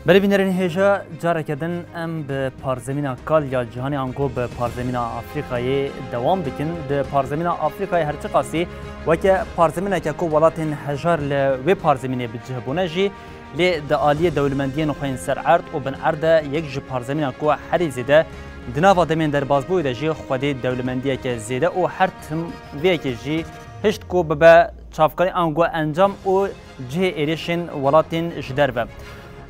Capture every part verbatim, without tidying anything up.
Belê bînerên hêja, careke din em bi parzemîna kal ya cîhanê ango bi parzemîna Afrîkayê dewam bikin. Di parzemîna Afrîkayê her çiqasî weke parzemîneke ku welatên hejar li wê parzemînê bi cih bûne jî, lê di aliyê dewlemendiyên xwe yên ser erd û bin erd de yek ji parzemîna ku herî zêde di nava demên derbasbûyî de jî xwedî dewlemendiyeke zêde û her tim vê yekê jî hişt ku bibe çavkanî ango encam û cihê êrişên welatên ji derve.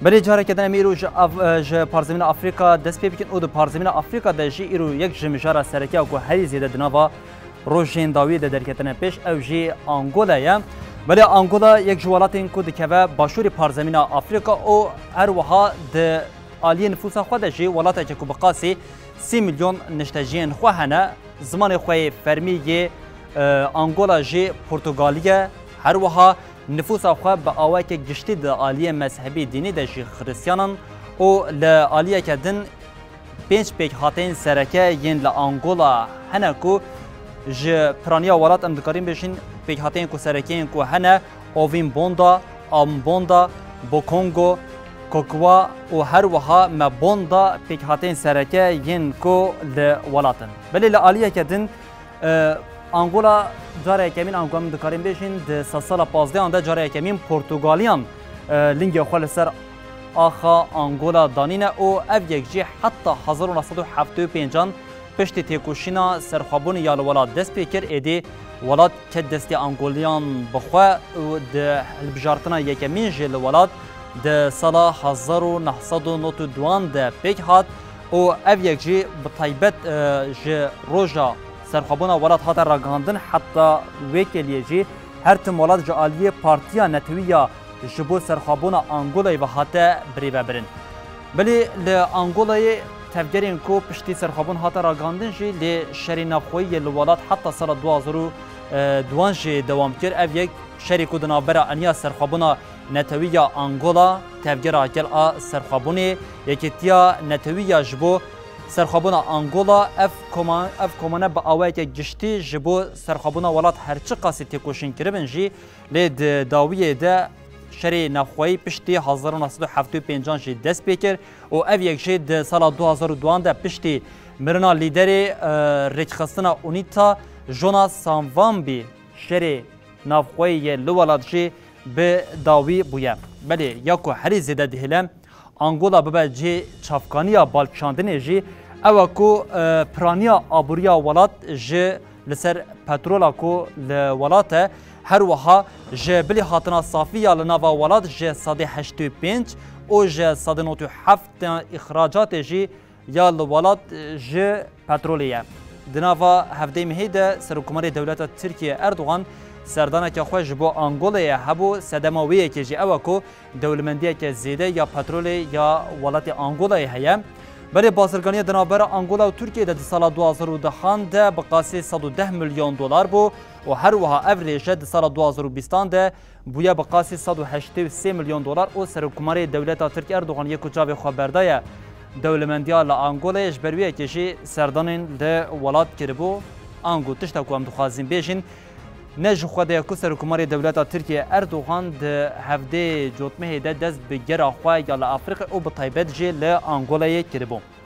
Belê careke din em îro ji Af-, ji parzemîna Afrîka dest pê bikin û di parzemîna Afrîka de jî îro yek ji mijara sereke ya ku herî zêde di nava rojên dawiyê de derketine pêş, ew jî Angola ye. Belê Angola yek ji welatên ku dikeve başûrê parzemîna Afrîka û her wiha di aliyê nifûsa xwe de jî welateke ku bi qasî sî milyon nişteciyên xwe hene. Zimanê xwe yê fermî yê, e, Angola jî Portugalî ye. Her wiha nifûsa xwe bi awayeke giştî di aliyê mezhebî dînî de jî Xiristiyanan û li aliyeke din pênc pêkhateyên sereke yên li Angola hene ku ji piraniya welat em dikarîn bêjin pêkhateyên ku sereke yên ku hene Ovim Bonda, Ambonda, Bokongo, Kokwa û her wiha Mebonda pêkhateyên sereke yên ku li welat in. Belê li aliyeke din, e, Angola cara yekemîn, ango em dikarîn bêjin, di sedsala pazdehan de cara yekemîn Portugaliyan, e, lingê xwe li ser axa Angola danîne û ev yek jî heta hezar û neh sed û heftê û pêncan piştî têkoşîna serxwebûnê ya li welat dest pê kir, êdî welat ket destê Angoliyan bi xwe û di hilbijartina yekemîn jî li welat di sala hezar û neh sed û nod û duan de pêk hat û ev yek jî bi taybet, e, ji roja serxwebûna welat hate ragihandin, heta wê kêliyê jî her tim welat ji aliyê Partiya Netewî ya ji bo serxwebûna Angolayê ve hate birêvebirin. Belê li Angolayê tevgerên ku piştî serxwebûn hate ragihandin jî lê şerê navxweyî yê li welat heta sala du hazar û duan jî dewam kir. Ev yek şerê ku di navbera eniya serxwebûna netewî ya Angola, tevgera gel a serxwebûnê, Yekîtiya Netewî ya ji bo serxwebûna Angola, ev koma-, ev komane bi awayeke giştî ji bo serxwebûna welat her çiqasî têkoşîn kiribin jî, lê di dawiyê de şerê navxweyî piştî hezar û neh sed û heftê û pêncan jî dest pê kir û ev yek jî di sala du hazar û duan de piştî mirina lîderê, e, rêkxistina UNITA, Jonas Savimbi, şerê navxweyî yê li welat jî bi dawî bûye. Belê ya ku herî zêde dihêle Angola bibe cihê çavkaniya balkişandinê jî, ew e ku, e, piraniya aboriya welat ji li ser petrola ku li welat e, her wiha ji bilî hatina safî ya li nava welat ji sedê heştê û pênc û ji sedê nod û heft îxracatê jî ya li welat ji petrolê ye. Di nava hevdeh mehê de Serokkomarê Dewleta Tirkiye Erdogan serdaneke xwe ji bo Angolayê hebû, sedema wê yekê jî ew e ku dewlemendiyeke zêde ya petrolê ya welatê Angolayê heye. Belê bazirganiya di navbera Angola û Tirkiyê de di sala du hazar û dehan de bi qasî sed û deh milyon dolar bû û her wiha ev rêje di sala du hazar û bîstan de bûye bi qasî sed û heştê û sê milyon dolar û Serokkomarê Dewleta Tirk Erdogan yê ku çavê xwe berdaye dewlemendiya li Angolayê, ji ber wê yekê jî serdanên li welat kiribû. Ango tişta ku em dixwazin bêjin, ne ji xwe de ye ku Serokkomarê Dewleta Tirkiye Erdogan di hevdê cotmehê de dest bi gera xwe ya li Afrîqê û bi taybet jî li Angolayê kiribû.